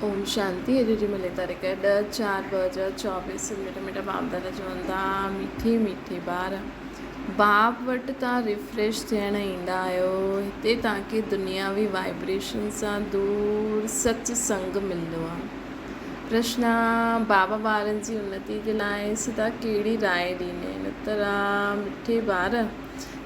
اوم شانتي اڄ جي ملي تاريخ 10 4 2024 مٺا مٺا باپ دادا چون ٿا مٺي مٺي ٻار باپ وٽ تان ريفريش ٿيڻ ايندا آهيو هتي تان کي دنياوي وائبريشن سان دور سچ سنگ ملندو آهي پرشنا بابا ٻارن جي انتي جي لاء سدا ڪهڙي راء ڏيندا آهن اتر مٺي ٻار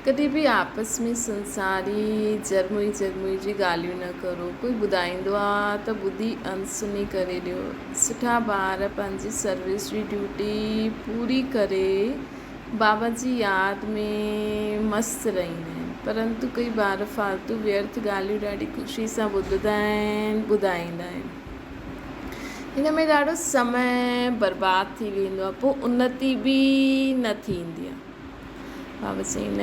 ڪڏهن به آپس ۾ سنساري جرموئي جرموئي جي ڳالهيون نه ڪرو. ڪوئي ٻڌائيندو آ ته ٻڌي اڻسڻي ڪري ڏيو. سٺا ٻار پنهنجي سروس جي ڊيوٽي پوري ڪري بابا جي ياد ۾ مست رهندا آهن. پرنتو ڪئي ٻار فالتو ويرٿ ڳالهيون ڏاڍي خوشي سان ٻڌندا آهن ٻڌائيندا آهن. هن ۾ ڏاڍو سمي برباد ٿي ويندو آ پوء انتي به نه ٿيندي آ. بابا سائين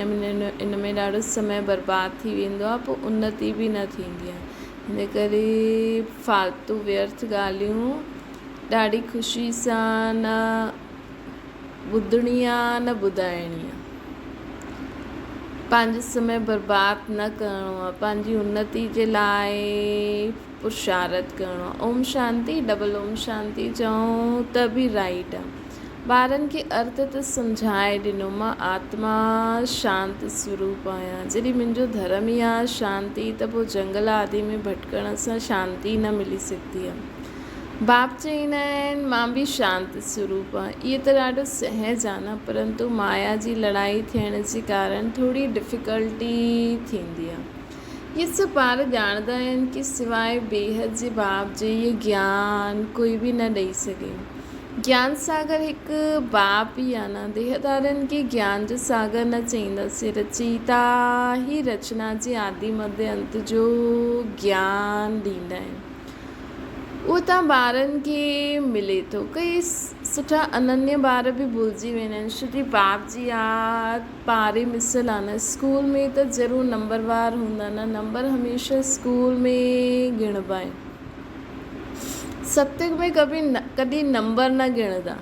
ان ۾ ڏاڍو سمي برباد ٿي ويندو آهي پوء انتي به نه ٿيندي آهي ان ڪري فالتو ويرٿ ڳالهيون ڏاڍي خوشي سان نه ٻڌڻي آهي نه ٻڌائڻي آهي پنهنجو سمي برباد نه ڪرڻو آهي پنهنجي انتي جي لاء پرشارٿ ڪرڻو آهي اوم شانتي ڊبل اوم شانتي چئون ته به رائيٽ آهي ٻارن کي ارٿ ته سمجهائي ڏنو، مان آتما شانت سروپ آهيان. جڏهن منهنجو ڌرم ئي آهي شانتي ته پوء جنگل آدي ۾ ڀٽڪڻ سان شانتي نه ملي سگهندي آهي. باپ چئيندا آهن، مان به شانت سروپ آهيان. اهو ته ڏاڍو سهج آهي نه، پرنتو مايا جي لڙائي ٿيڻ جي ڪارڻ ٿوري ڊفيڪلٽي ٿيندي آهي. اهي سڀ ٻار ڄاڻندا آهن ڪي سواء بيحد جي باپ جي اهو گيان ڪوئي به نه ڏئي سگهي. گيان ساگر هڪ باپ ئي آ نه. ديهدارين کي گيان جو ساگر نه چئينداسين. رچيتا ئي رچنا جي آدي مڌ انت جو گيان ڏيندا آهن. اهو تان ٻارن کي ملي ٿو. ڪئي سٺا اننيه ٻار به ڀلجي ويندا آهن. ڇو جي باپ جي ياد پاري مثل آ نه. اسڪول ۾ ته ضرور نمبروار هوندا نه. نمبر هميشه اسڪول ۾ ڳڻبا آهن. ستيگ ۾ ڪڀي ڪڏهن نمبر نه ڳڻندا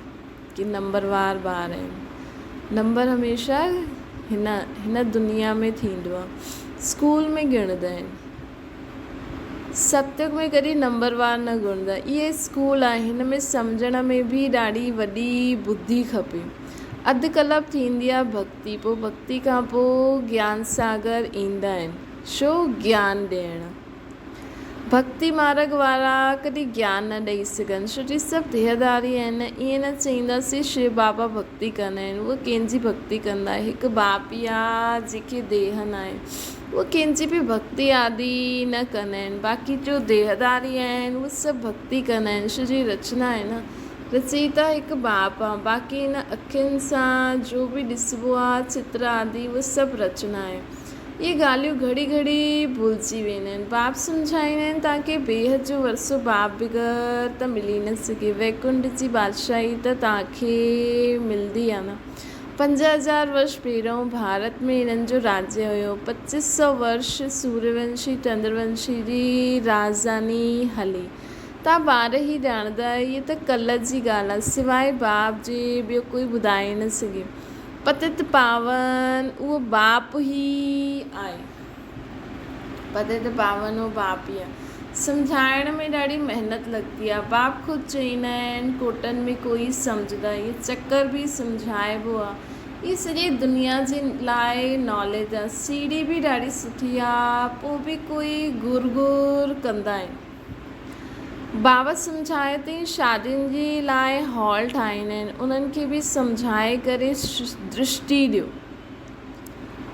ڪي نمبر وار ٻار آهن نمبر هميشه هن هن دنيا ۾ ٿيندو آهي اسڪول ۾ ڳڻندا آهن ستيگ ۾ ڪڏهن نمبر وار نه ڳڻندا اهي اسڪول آهي هن ۾ سمجهڻ ۾ به ڏاڍي وڏي ٻڌي کپي اڌ ڪلپ ٿيندي آهي ڀڳتي پوء ڀڳتي کان پوء گيان ساگر ايندا آهن شو گيان ڏيڻ ڀڳتي مارڳ وارا ڪڏهن گيان نه ڏئي سگهن، ڇو جو سڀ ديهداري آهن، ائين نه چئينداسين شو بابا ڀڳتي ڪندا آهن، اهي ڪنهن جي ڀڳتي ڪندا، هڪ باپ ئي آ جنهن کي ديهه ناهي، اهي ڪنهن جي به ڀڳتي آدي نه ڪندا آهن، باقي جو ديهداري آهن اهي سڀ ڀڳتي ڪندا آهن، ڇو جو رچنا آهي نه، رچيتا هڪ باپ آ، باقي هن اکين سان جو به ڏسبو آ چتر آدي اهي سڀ رچنا آهي. اهي ڳالهيون گهڙي گهڙي ڀلجي ويندا آهن. باپ سمجهائيندا آهن توهان کي بيحد جو ورثو باپ بغير ته ملي نه سگهي. ويڪنٺ جي بادشاهي ته توهان کي ملندي يا نه. 5000 ورش پهريون ڀارت ۾ انهن جو راجيه هيو. پچيس سؤ ورش سوريونشي چندرونشي جي راڄڌاني هلي. توهان ٻار هي ڄاڻندا آهيو هيء ته ڪلهه جي ڳالهه آهي. سواء باپ جي ٻيو ڪوئي ٻڌائي نه سگهي. پتت پاون اهو باپ ئي آهي. پتت پاون اهو باپ ئي آهي. سمجهائڻ ۾ ڏاڍي محنت لڳندي آهي. باپ خود چئيندا آهن ڪوٽن ۾ ڪوئي سمجهندا اهي چڪر به سمجهائبو آهي. اهي سڄي دنيا جي لاء ناليج آهي. سيڙهي به ڏاڍي سٺي آهي پوء به ڪوئي گهر گهر ڪندا آهن. بابا سمجهايو ته شادين جي لاء هال ٺاهيندا آهن انهن کي به سمجهائي ڪري درشٽي ڏيو.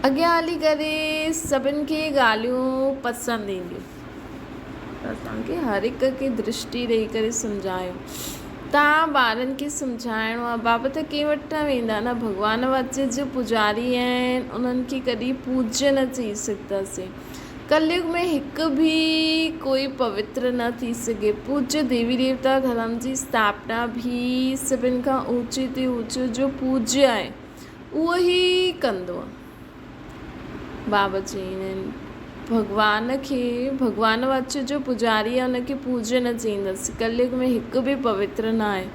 اڳيان هلي ڪري سڀن کي ڳالهيون پسند اينديون. ته اسان کي هر هڪ کي درشٽي ڏئي ڪري سمجهايو. تان ٻارن کي سمجهائڻو آهي. بابا ته ڪنهن وٽ نه ويندا نه ڀڳوان وچ جو پوڄاري آهن انهن کي ڪڏهن پوڄ نه چئي سگهنداسين. ڪليگ ۾ هڪ به ڪوئي پوتر نه ٿي سگهي. پوڄ ديوي ديوتا ڌرم جي اسٿاپنا به سڀن کان اوچي تي اوچو جو پوڄ آهي اهو ئي ڪندو آهي. بابا چئيندا آهن ڀڳوان کي ڀڳوان وچ جو پوڄاري آهي ان کي پوڄ نه چئيندس. ڪليگ ۾ هڪ به پوتر نه آهي.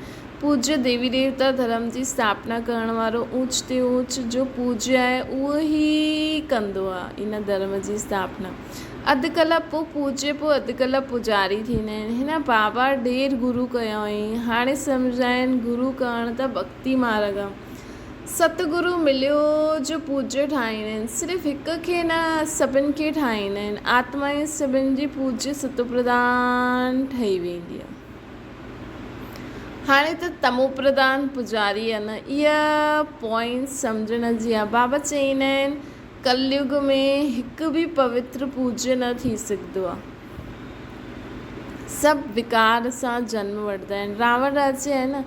پوڄ ديوي ديوتا ڌرم جي اسٿاپنا ڪرڻ وارو اوچ تي اوچ جو پوڄ آهي اهو ئي ڪندو آهي ان ڌرم جي اسٿاپنا. اڌ ڪلاڪ پوء پوڄي پوء اڌ ڪلاڪ پوڄاري ٿيندا آهن. هن بابا ڍير گرو ڪيا هئائين. هاڻي سمجهائين گرو ڪرڻ ته ڀڳتي مارڳ آ. ست گرو مليو جو پوڄيو ٺاهيندا آهن. صرف هڪ کي نه سڀن کي ٺاهيندا آهن. آتمائين سڀن جي پوڄي ستوپرڌان ٺهي ويندي آ. هاڻي ته تمو پرڌان پوڄاري آ نه. اها پوائنٽ سمجهڻ جي آ. بابا چئيندا آهن. ڪليگ ۾ هڪ به پوتر پوڄ نه ٿي سگهندو آهي. سڀ وڪار سان جنم وٺندا آهن. راوڻ راجي آهي نه،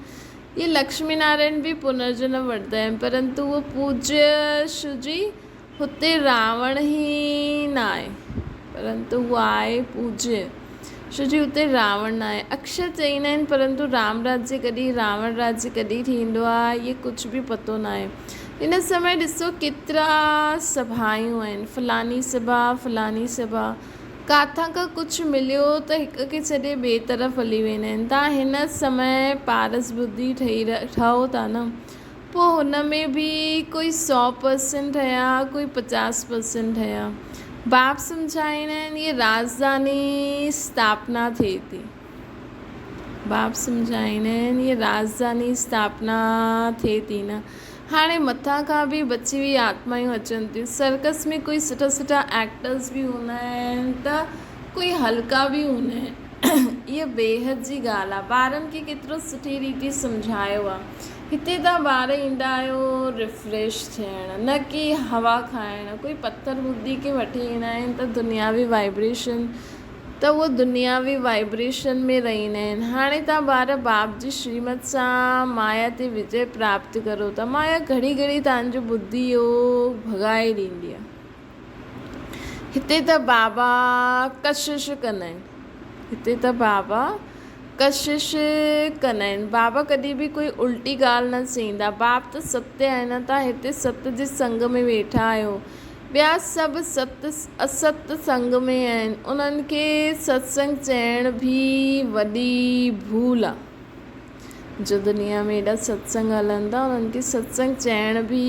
اهي لڪشمي نارائڻ به پنرجنم وٺندا آهن، پرنتو اهو پوڄ شو جي هتي راوڻ ئي نه آهي، پرنتو اهو آهي پوڄ شو جي هتي راوڻ نه آهي. اڪشر چئيندا آهن، پرنتو رام راجيه ڪڏهن راوڻ راجيه ڪڏهن ٿيندو آهي، اهي ڪجهه به پتو نه آهي. هن سمي ڏسو ڪيترا سڀايون آهن، فلاني سڀا، فلاني سڀا، ڪاٿان کان ڪجهه مليو ته هڪ کي ڇڏي ٻئي طرف هلي ويندا آهن. تان هن سمي پارس ٻڌي ٺهي ٺهو ٿا نه، پوء هن ۾ به ڪوئي سئو پرسنٽ ٺهيا، ڪوئي پچاس پرسنٽ ٺهيا. باپ سمجهائيندا آهن هيء راڄڌاني اسٿاپنا ٿئي ٿي. باپ سمجهائيندا آهن هيء راڄڌاني اسٿاپنا ٿئي ٿي نه. هاڻي مٿان کان به بچي وئي آتمائون اچن ٿيون. سرڪس ۾ ڪوئي سٺا سٺا ائڪٽرس به هوندا آهن ته ڪوئي هلڪا به هوندا آهن. هيء بيحد جي ڳالهه آهي. ٻارن کي ڪيترو سٺي ريتي سمجهايو آهي. هتي تان ٻار ايندا آهيو ريفريش ٿيڻ نه ڪي هوا کائڻ. ڪوئي پٿر ٻڌي کي وٺي ايندا آهن ته دنياوي وائبريشن ته اهو دنياوي وائبريشن ۾ رهندا آهن. هاڻي توهان ٻار باپ جي شريمت سان مايا تي وجي پراپت ڪرو ٿا. مايا گهڙي گهڙي توهان جو ٻڌي يوگ ڀڳائي ڏيندي آهي. هتي ته بابا ڪشش ڪندا آهن. هتي ته بابا ڪشش ڪندا آهن. بابا ڪڏهن به ڪوئي الٽي ڳالهه نه چئيندا. باپ ته ستيه آهي نه، توهان هتي ست جي سنگ ۾ ويٺا آهيو. ٻيا سڀ ست است سنگ ۾ آهن، انهن کي ستسنگ چئڻ به وڏي ڀول آ. جو دنيا ۾ ايڏا ستسنگ هلن ٿا، انهن کي ستسنگ چئڻ به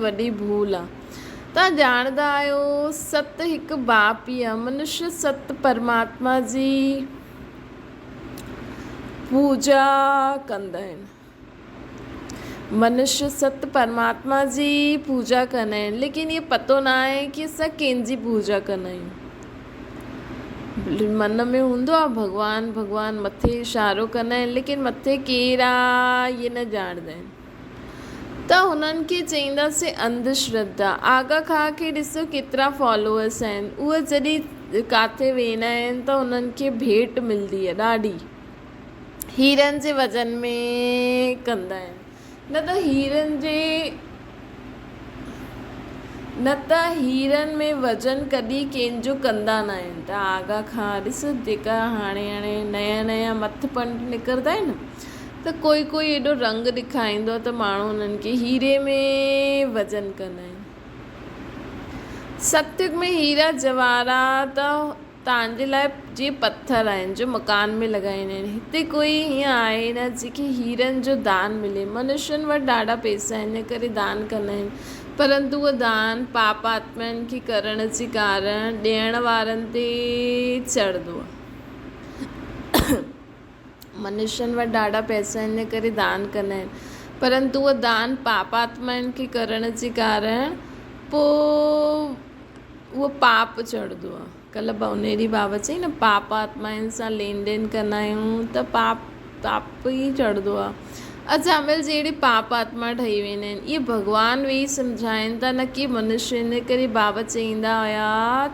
وڏي ڀول آ. توهان ڄاڻندا آهيو ست هڪ باپ ئي آ، منشي ست پرماتما جي پوڄا ڪندا آهن. منشي ست پرماتما جي پوڄا ڪندا آهن ليڪن اهو پتو نه آهي ڪي اسان ڪنهن جي پوڄا ڪندا آهيون. من ۾ هوندو آهي ڀڳوان ڀڳوان مٿي اشارو ڪندا آهن ليڪن مٿي ڪير آهي اهي نه ڄاڻندا آهن ته هنن کي چئينداسين انڌ شرڌا. آغا خان کي ڏسو ڪيترا فالوورس آهن اهي جڏهن ڪاٿي ويندا آهن ته هنن کي ڀيٽ ملندي آهي ڏاڍي. هيرن جي وزن ۾ ڪندا آهن نه ته هيرن جي نه ته هيرن ۾ وزن ڪڏهن ڪنهن جو ڪندا نه آهن ته آغا خان ڏس جيڪا هاڻي هاڻي نيا نيا مٿ پنڊ نڪرندا آهن ته ڪوئي ڪوئي ايڏو رنگ ڏکائيندو آهي ته ماڻهو انهن کي هيري ۾ وزن ڪندا آهن ستيگ ۾ هيرا جواهرات توهان جي لاء جيئن پٿر آهن جو مڪان ۾ لڳائيندا آهن. هتي ڪوئي هيئن آهي نه جنهن کي هيرن جو دان ملي. منشين وٽ ڏاڍا پئسا آهن ان ڪري دان ڪندا آهن. پرنتو اهو دان پاپ آتمائن کي ڪرڻ جي ڪارڻ ڏيڻ وارن تي چڙهندو آهي. منشين وٽ ڏاڍا پئسا آهن ان ڪري دان ڪندا آهن. پرنتو اهو دان پاپ آتمائن کي ڪرڻ جي ڪارڻ پوء اهو پاپ چڙهندو آهي. ڪلهه ڀونيري بابا چئي نه پاپ آتمائن سان لين دين ڪندا آهيون ته پاپ پاپ ئي چڙهندو آهي. اجامل جهڙي پاپ آتما ٺهي ويندا آهن. اهي ڀڳوان ويهي سمجهائين ٿا نه ڪي منشي. ان ڪري بابا چئيندا هيا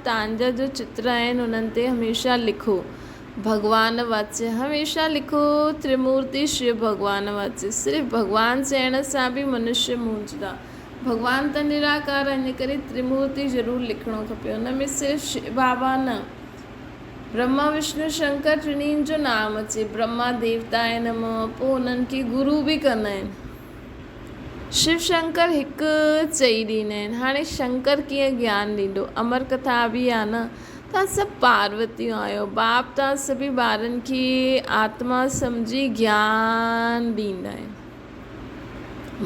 تان جا جو چتر آهن انهن تي هميشه لکو ڀڳوان واچ هميشه لکو ترمورتي شو ڀڳوان واچ. صرف ڀڳوان چئڻ سان به منشي مونجهندا. ڀڳوان ته نراڪار آهي ان ڪري ترمورتي ضرور لکڻو کپي. ان ۾ صرف شو بابا نه برهما وشنو شنڪر ٽنهين جو نام اچي. برهما ديوتا آهن پوء انهن کي گرو به ڪندا آهن. شو شنڪر هڪ چئي ڏيندا آهن. هاڻي شنڪر ڪيئن گيان ڏيندو؟ امر ڪٿا به آهي نه. توهان سڀ پاروتيون آهيو. باپ توهان سڀني ٻارن کي آتما سمجهي گيان ڏيندا آهن.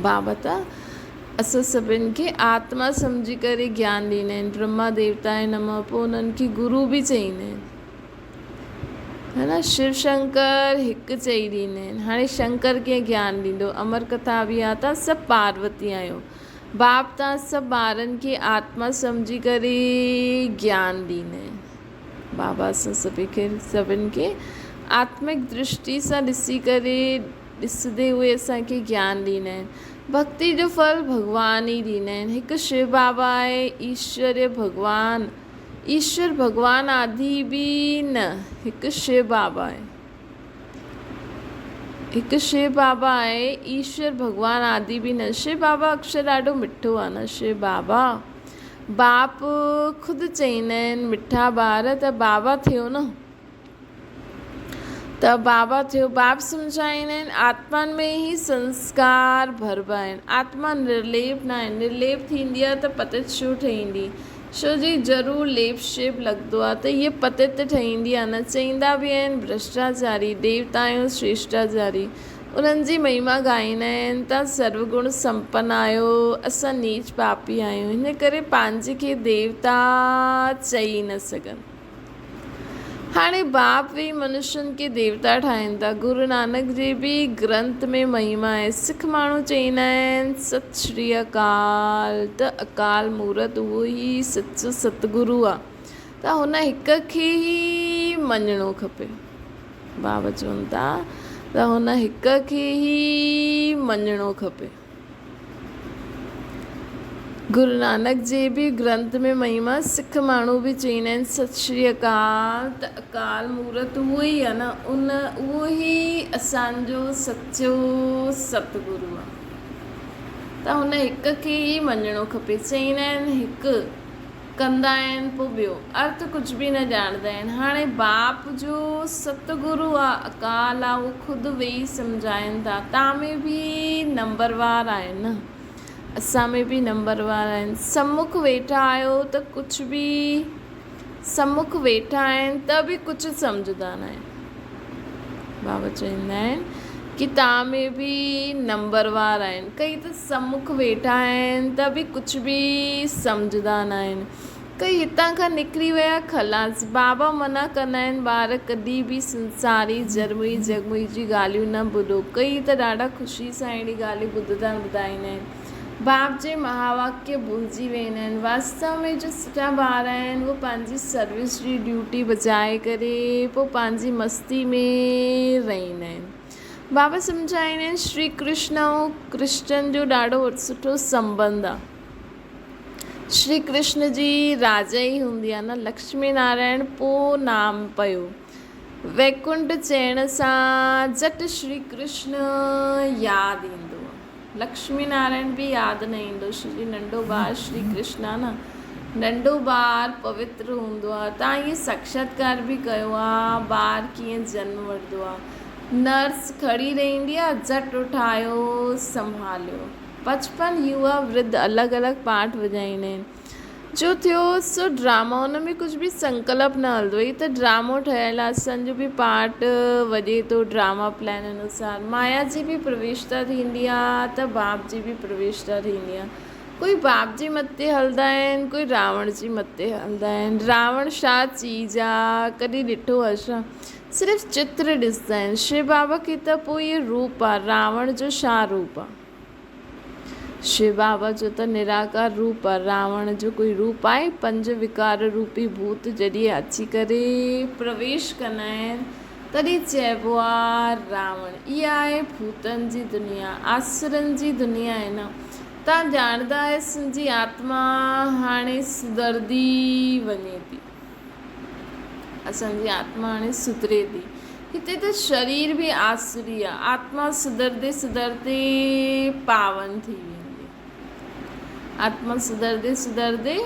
بابت اسان سڀن کي آتما سمجهي ڪري گيان ڏيندا آهن. برهما ديوتاء نمه پوء انهن کي گرو به چئيندا آهن. ها نه شو شنڪر هڪ چئي ڏيندا آهن. هاڻي شنڪر ڪيئن گيان ڏيندو؟ امر ڪٿا به آ تان سڀ پاروتي آهيو. باپ تان سڀ ٻارن کي آتما سمجهي ڪري گيان ڏيندا آهن. بابا اسان سڀ کي سڀن کي آتمڪ درشٽي سان ڏسي ڪري ڏسندي اهي اسان کي گيان ڏيندا آهن. ڀڳتي جو ڦل ڀڳوان ئي ڏيندا آهن. هڪ شو بابا آهي ايشوريه ڀڳوان. ايشور ڀڳوان آدي به نه، هڪ شو بابا آهي. هڪ شو بابا آهي، ايشور ڀڳوان آدي به نه. شو بابا اڪشر ڏاڍو مٺو آهي نه، شو بابا. باپ خود چئيندا آهن مٺا ٻار ته بابا ٿيو نه. ته بابا ٿيو. باپ سمجهائيندا آهن آتمائن ۾ ئي سنسڪار ڀربا آهن. آتما نرليپ ناهي. نرليپ ٿيندي آهي ته پتت ڇو ٺهيندي؟ ڇو جي ضرور ليپ شيپ لڳندو آهي ته هيء پتت ٺهيندي آهي نه. چئيندا به آهن ڀرشٽاچاري، ديوتا آهيون شريشٽاچاري. انهن جي مهما ڳائيندا آهن تان سروگڻ سمپن آهيو، اسان نيچ پاپي آهيون. هن ڪري پنهنجي کي ديوتا چئي نه سگهن. هاڻي باپ ويهي منشين کي ديوتا ٺاهين ٿا. گرو نانڪ جي به گرنٿ ۾ مهما آهي. سک ماڻهو چئيندا آهن ست شري اڪال ته اڪال مورت اهو ئي سچو ستگرو آ ته هن هڪ کي ئي مڃڻو کپي. بابا چون ٿا ته هن هڪ کي ئي مڃڻو کپي. گرو نانڪ جي به گرنٿ ۾ مهما سک ماڻهو به چئيندا آهن ست شري اڪال ته اڪال مورت اهو ئي آهي نه ان اهو ئي اسان جو سچو ستگرو آهي ته هن هڪ کي ئي مڃڻو کپي چئيندا آهن هڪ ڪندا آهن پوء ٻيو ارٿ ڪجهه به نه ڄاڻندا آهن. هاڻي باپ جو ستگرو آ اڪال آ اهو خود ويهي سمجهائين ٿا. تان ۾ به نمبروار آهن نه اسان ۾ به نمبروار آهن. سمک ويٺا آهيو ته ڪجهه به سمک ويٺا آهن ته به ڪجهه سمجهندا نه آهن. بابا چوندا آهن ڪي تان ۾ به نمبروار آهن. ڪئي ته سمک ويٺا آهن ته به ڪجهه به سمجهندا ناهن. ڪئي هتان کان نڪري ويا خلاص. بابا منع ڪندا آهن ٻار ڪڏهن به سنساري جرموئي جڳموئي جي ڳالهيون نه ٻڌو. ڪئي ته ڏاڍا خوشي سان اهڙي ڳالهيون ٻڌندا ٻڌائيندا آهن. باپ جي مهاواڪيه ڀلجي ويندا آهن. واستو ۾ جو سٺا ٻار آهن اهي پنهنجي سروس جي ڊيوٽي بجائي ڪري پوء پنهنجي مستي ۾ رهندا آهن. بابا سمجهائيندا آهن شري ڪرشن ۽ ڪرسچن جو ڏاڍو سٺو سنٻنڌ آهي. شري ڪرشن جي راجا ئي هوندي آهي نه لڪشمي نارائڻ پوء نام پيو. ويڪنٺ چئڻ سان جهٽ شري ڪرشن ياد ايندو آهي. لڪشمي نارائڻ به ياد نه ايندو شري جي ننڍو ٻار شري ڪرشن آ نه ننڍو ٻار پوتر هوندو آ تان اهي ساڪشاتڪار به ڪيو آ ٻار ڪيئن جنم وٺندو آ نرس کڙي رهندي آ جهٽ اٺايو سنڀاليو بچپن يووا ورڌ الڳ الڳ پارٽ وڄائيندا آهن جو ٿيو سو ڊرامو ان ۾ ڪجهه به سنڪلپ نه هلندو هي ته ڊرامو ٺهيل آهي اسان جو به پارٽ وڄي ٿو ڊراما پلان انوسار مايا جي به پرويشتا ٿيندي آهي ته باپ جي به پرويشتا ٿيندي آهي ڪوئي باپ جي مت تي هلندا آهن ڪوئي راوڻ جي مت تي هلندا آهن راوڻ ڇا چيز آهي ڪڏهن ڏٺو آهي ڇا صرف چتر ڏسندا آهن شو بابا کي ته پوء اهي روپ آهي راوڻ جو ڇا روپ آهي شو بابا جو ته نراڪار روپ آ، راوڻ جو ڪوئي روپ آهي؟ پنج وڪار روپي ڀوت جڏهن اچي ڪري پرويش ڪندا آهن، تڏهن چئبو آ راوڻ. اها آهي ڀوتن جي دنيا، آسرن جي دنيا آهي نه. توهان ڄاڻندا آهيو سنجي آتما هاڻي سڌرندي وڃي ٿي. اسان جي آتما هاڻي سڌري ٿي. هتي ته شرير به آسري آ. آتما سڌرندي سڌرندي پاون ٿي ويندي. آتما سڌرندي سڌرندي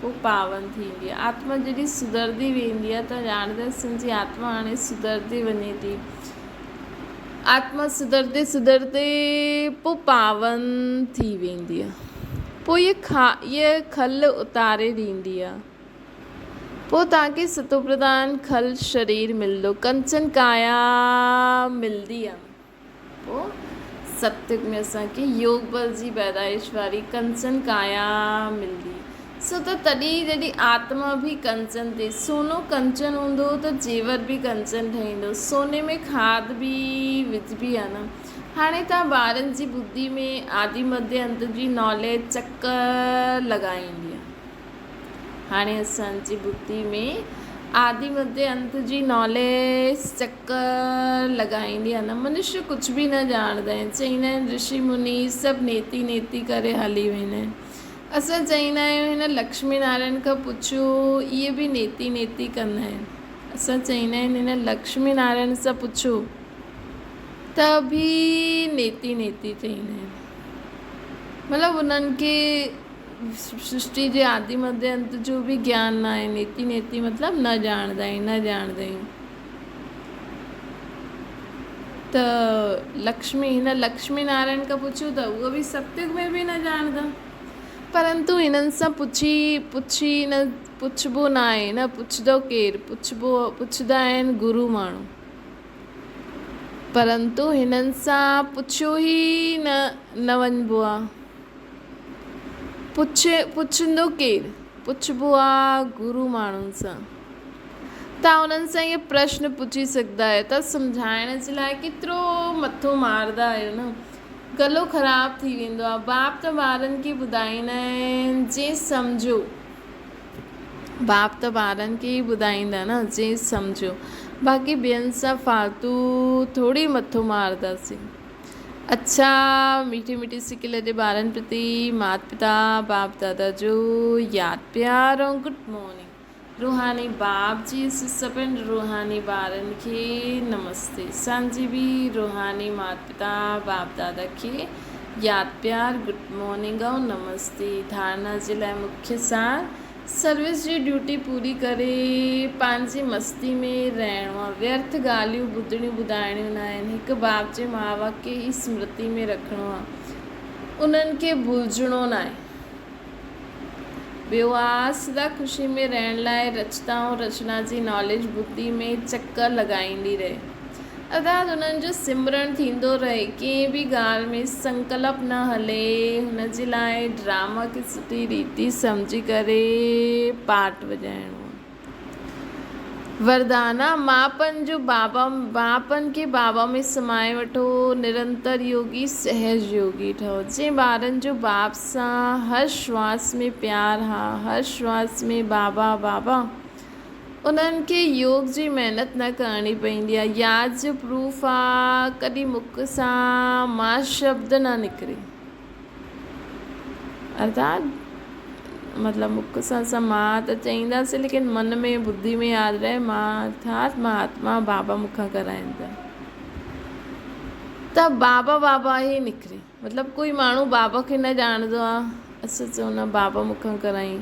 پوء پاون ٿي ويندي. آتما جڏهن سڌرندي ويندي آ ته ڄاڻجي اسان جي آتما هاڻي سڌرندي وڃي ٿي. آتما سڌرندي سڌرندي پوء پاون ٿي ويندي آ. پوء اها کل اتاري ڏيندي آ. پوء توهان کي ستوپرڌان کل شرير ملندو، ڪنچن ڪايا ملندي آ. پوء ستيگ ۾ اسان کي يوگ بل جي پيدائش واري ڪنچن ڪايا ملندي. سو ته تڏهن جڏهن آتما به ڪنچن تي، سونو ڪنچن هوندو ته زيور به ڪنچن ٺهيندو. سوني ۾ کاڌ به وجهبي آهي نه. هاڻي توهان ٻارن جي ٻڌي ۾ آدي مڌي انت جي ناليج چڪر لڳائيندي آهي. هاڻي اسان جي ٻڌي ۾ آدي مڌي انت جي ناليج چڪر لڳائيندي آهي نه. منشيه ڪجهه به نه ڄاڻندا آهن. چئيندا آهن رشي مني سڀ نيتي نيتي ڪري هلي ويندا آهن. اسان چئيندا آهيون هن لڪشمي نارائڻ کان پڇو اهي به نيتي نيتي ڪندا آهن. اسان چئيندا آهن هن لڪشمي نارائڻ سان پڇو ته به نيتي نيتي چئيندا آهن. مطلب انهن کي سرشٽي جي آدي مڌي انت جو به گيان نه آهي. نيتي نيتي مطلب نه ڄاڻندا آهيون نه ڄاڻندا آهيون. ته لڪشمي هن لڪشمي نارائڻ کان پڇيو ته اهو به ستيگ ۾ به نه ڄاڻندا. پرنتو هنن سان پڇي پڇي نه پڇبو ناهي نه پڇندو ڪير پڇبو پڇندا آهن گرو ماڻهو. پرنتو هنن سان پڇيو ئي نه نه وڃبو آ. پڇ پڇندو ڪير پڇبو آ گرو ماڻهن سان. توهان انهن سان اهي پرشن پڇي سگهندا آهيو ته سمجهائڻ جي لاء ڪيترو مٿو ماردا آهيو نه گلو خراب ٿي ويندو آهي باپ ته ٻارن کي ٻڌائيندا آهن جي سمجهو باپ ته ٻارن کي ئي ٻڌائيندا نه جي سمجهو باقي ٻين سان فالتو ٿوري مٿو مارداسين اڇا ميٺي ميٺي سڪي لڏي ٻارن پرتي مات پتا باپ دادا جو ياد پيار ۽ گڊ مارننگ. روحاني باپ جي سسپن روحاني ٻارن کي نمستي اسان جي به روحاني مات پتا باپ دادا کي ياد پيار گڊ مارننگ ۽ نمستي ڌارنا جي لاء مکيه سار سروس جي ڊيوٽي پوري ڪري پنهنجي مستي ۾ رهڻو آ ويرٿ ڳالهيون ٻڌڻيون ٻڌائڻيون ناهن هڪ باپ جي مهاواڪيه ئي سمرتي ۾ رکڻو آ انهن کي ڀلجڻو ناهي. ٻيو آ سدا خوشي ۾ رهڻ لاء رچتا ۽ رچنا جي ناليج ٻڌي ۾ چڪر لڳائيندي رهي. ارٿات انهن جو سمرڻ ٿيندو رهي، ڪنهن به ڳالهه ۾ سنڪلپ نه هلي، هن جي لاء ڊراما کي سٺي ريتي سمجهي ڪري پارٽ وڄائڻو آ. وردانا، ماپن جو بابا، ماپن کي بابا ۾ سمائي وٺو، نرنتر يوگي، سهج يوگي ٺهو. جنهن ٻارن جو باپ سان هر شواس ۾ پيار ها، هر شواس ۾ بابا بابا، انهن کي يوگ جي محنت نه ڪرڻي پوندي آ. ياد جو پروف آ، ڪڏهن مک سان مان شبد نه نڪري. ارٿات مطلب مک سان اسان مان ته چئينداسين ليڪن من ۾ ٻڌي ۾ ياد رهي مان ارٿات مهاتما بابا مون کان ڪرائين ٿا ته بابا بابا ئي نڪري مطلب ڪوئي ماڻهو بابا کي نه ڄاڻندو آ اسان چوندا بابا مون کان ڪرائين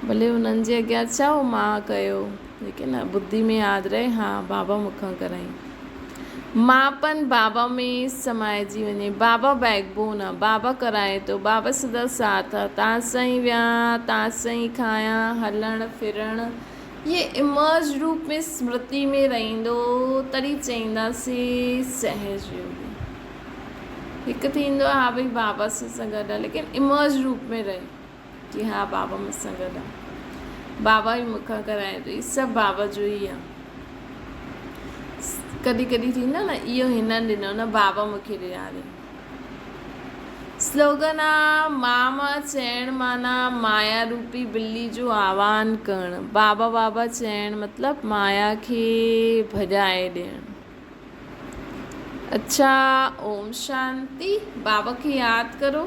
ڀلي انهن جي اڳيان ڇا هو مان ڪيو ليڪن ٻڌي ۾ ياد رهي ها بابا مون کان ڪرائين ماپن بابا ۾ سمائجي وڃي. بابا بيڪ بون آ. بابا ڪرائي ٿو. بابا سدا ساٿ آ. تان سان ئي ويهان، تان سان ئي کايان، هلڻ ڦرڻ اهي امرج روپ ۾ سمرتي ۾ رهندو تڏهن چئينداسين سهج يوگي. هڪ ٿيندو آ ها ڀئي بابا سان گڏ آ ليڪن امرج روپ ۾ رهي ڪي ها بابا مون سان گڏ آ. بابا ئي مون کان ڪرائي ٿو. هي سڀ بابا جو ئي آ. ڪڏهن ڪڏهن ٿيندو نه اهو هنن ڏنو نه بابا مون کي ڏياريو. سلوگن آ مان مان چئڻ معنيٰ مايا روپي بلي جو آهوان ڪرڻ. بابا بابا چئڻ مطلب مايا کي ڀڄائي ڏيڻ. اڇا اوم شانتي. بابا کي ياد ڪرو.